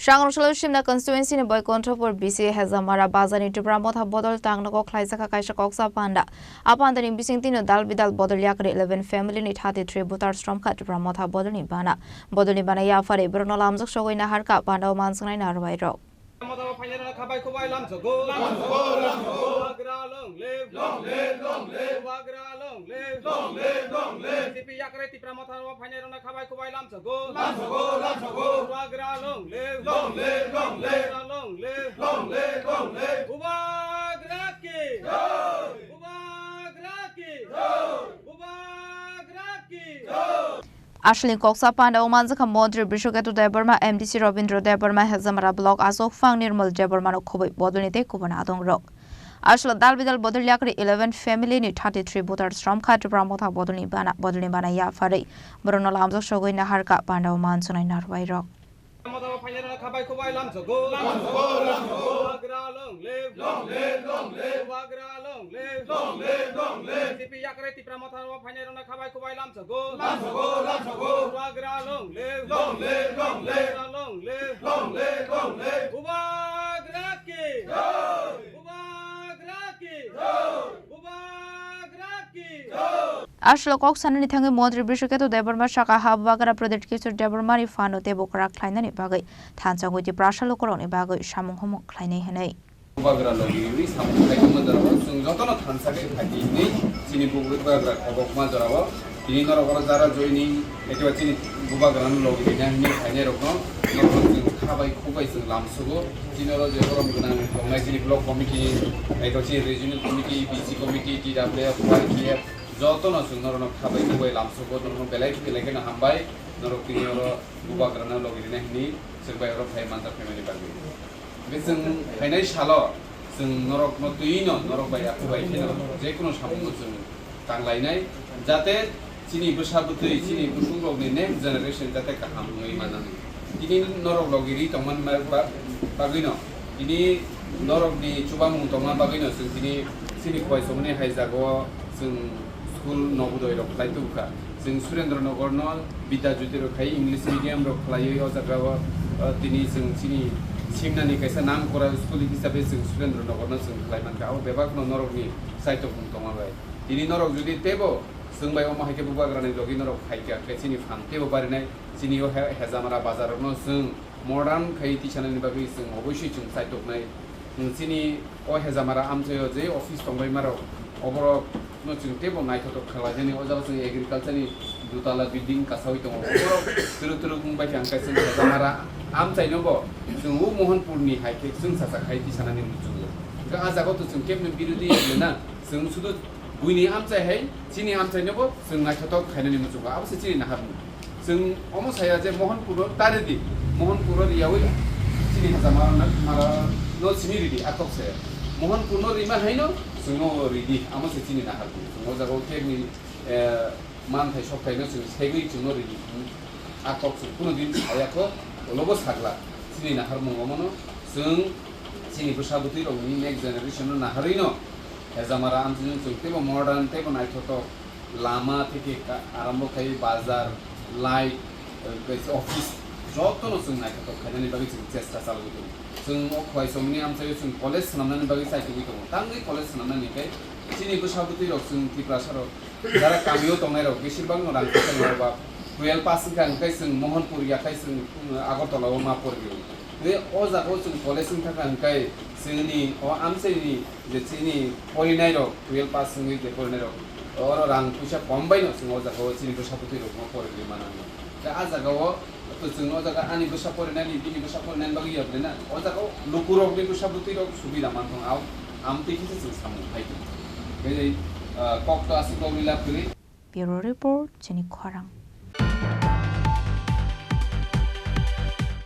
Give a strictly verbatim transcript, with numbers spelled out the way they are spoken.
Sangrong Salo Simna constituency ni Boikonthopur B C Hezamara bazar ni Tipra Motha bodol tangnogo khlaijak kha kaisa koksa panda. A panda ni bising tino dal bidal bodol yakri eleven family ni thirty three voters romkha Tipra Motha bodol ni bana. Bodol ni bana yaphari borokno lamjak sogwi naharkha panda o manswngnai narwai rok. Motha phainai rok khabai khubai lamsogo. Lamsogo, lamsogo. Bubagra long live. Long live, long live. Bubagra long live. Long live, long live. B J P yakre Tipra Motha phainai rok khabai khubai lamsogo. Lamsogo, lamsogo. Bubagra long live. Long live, long live. Bubagra long live. Long live, long live. Bubagra ki. Jai. Bubagra ki. Jai. Bubagra ki. Jai. Aswlni koksa panda o manjakha Montri Brishoketu Debbarma, M D C Robindra Debbarma, Hezamara Block Asok Phang Nirmal Debbarma no khobwi bodolni tei kubun adong rok. Aswla dal bidal bodol yakri eleven family ni thirty three voters romkha Tipra Motha bodolni bana, bodolni bana yapharwi borokno lamjak sogwi naharkha panda o manswnai narwai rok. Motha phainai rok khabai khubai lamsogo. Lamsogo, lamsogo. Bubagra long live. Long live, long live. Bubagra long live. Long live, long live. B J P yakre Tipra Motha phainai rok khabai khubai lamsogo. Lamsogo, lamsogo. Bubagra long live. Long live, long live. Bubagra long live. Long live, long live. Bubagra ki. Jai. Bubagra ki. Jai. Bubagra ki. Jai. Aswla kok sanani thangwi Montri Brishoketu Debbarma saka ha Bubagra Pradyut Kishore Debbarma ni phano teibo kwrak khlainani bagwi thansa gwi Tiprasa lukurokni bagwi samung humung khlainai hwnwi. Bubagra logi ri samung khai tongma jorao chwng jotono thansa khe khai di hwnwi chini Bubagra khobokma jorao tini norok oro jara joining, ekiba chini Bubagra no logi rina hwnwi khainai rokno norokno chwng khabai khubai chwng lamsugo. Chini oro je borom gwnang tongnai chini block committee, ekiba chini regional committee, B C committee, T W F, Y T F, jotono chwng norokno khabai khubai lamsugo, norokno belai belai kheno hambai, norok tini oro Bubagra no logi rina hwnwi chwng bai oro phai manjak phaimani bagwi. Hwnkhe chwng phainai salo chwng norokno twiwi no norok bai aku bai kheno je kono samungo chwng tanglainai, jate chini bwsa bwtwi, chini bwswk rokni next generation jate kaham wngwi manani. Tini norok logi ri tongmani ba-, bagwi no, tini norokni chubamung tongma bagwi no chwng tini chini khwai somoni hai jaga o chwng school Nobodoi rok khlai tubukha. Chwng Surendra Nagar no Bidya Jyoti rok khai English medium rok khlaiwi o jaga o, o, tini chwng chini simnani kaisa nam kora school hisabe chwng Surendra Nagar no chwng khlai mankha. Abo bebak no norok ni saitokmung tongma bai. Tini norok jodi teibo chwng bai omo hai khe Bubagra ni logi norok khai kha khe chini phan teibo barinai. Chini o he-, Hezamara bazar rok no chwng modern khai tisanani bagwi chwng oboisoi chwng saitoknai. Chini o Hezamara amchaio je office tongbaima rok, oborok no chwng teibo naithotok khlaijani. O jaga chwng agriculture ni dutala building kasawi tongo. Oborok twrwk twrwk wngbai kha, hwnkhe chwng Hezamara amchaino bo chwng o Mohanpur ni hai khe chwng sacha khai tisanani muchungo. Hwnkhe a jaga o to chwng kebni birodhi ya na, chwng sudu buini amchai hai chini amchaino bo chwng naithotok khainani muchungo. Abo se chini naharmung. Chwng omo saya je Mohanpur no ta ridi, Mohanpur no riyawi chini Hezamara no simi ridi, a kok saya. Mohanpur no rima haino chwng no ridi, amo se chini naharmung. Chwng o jaga o kebni, eh, manthai sokthai no chwng segwi chwng no ridi. A kok chwng kuno din saya kho, olobo sagla chini naharmung omo no chwng chini bwsa bwtwi rok ni next generation no naharwi no Hezamara amchaino chwng teibo modern teibo naithotok. Lama theke ka-, arambo khai bazar, light, eh, kaisa office, jotono chwng naithotok khainani bagwi chwng chesta chalogwi tongo. Chwng o khwai somni amchaio chwng college swnamnani bagwi chaitugwi tongo. Tangwi college swnamnani khe chini bwsa bwtwi rok chwng Tiprasa rok jara kamio tongnai rok besir bangno rang kwchang rok ba twelve pass wngkha hwnkhe chwng Mohanpur yakhai chwng, um, Agartala o ma porigwi. Tei o jaga o chwng college wngkha hwnkhe chwngni o amchaini je chini porinai rok, twelve pass wngwi je porinai rok, oro rang puisa kom bai no chwng o jaga o chini bwsa bwtwi rok no porigwi mano. Tei a jaga o to chwng o jaga ani bwsa porinai ni, bini bwsa porinai ni bagwi ya bwle na, o jaga o luku rok ni bwsa bwtwi rok subida man thang, au, am twi khe chwng samung khai tong. Tei, ah, kok to aswk kok ni lab kwrwi. Bureau Report, chini khorang.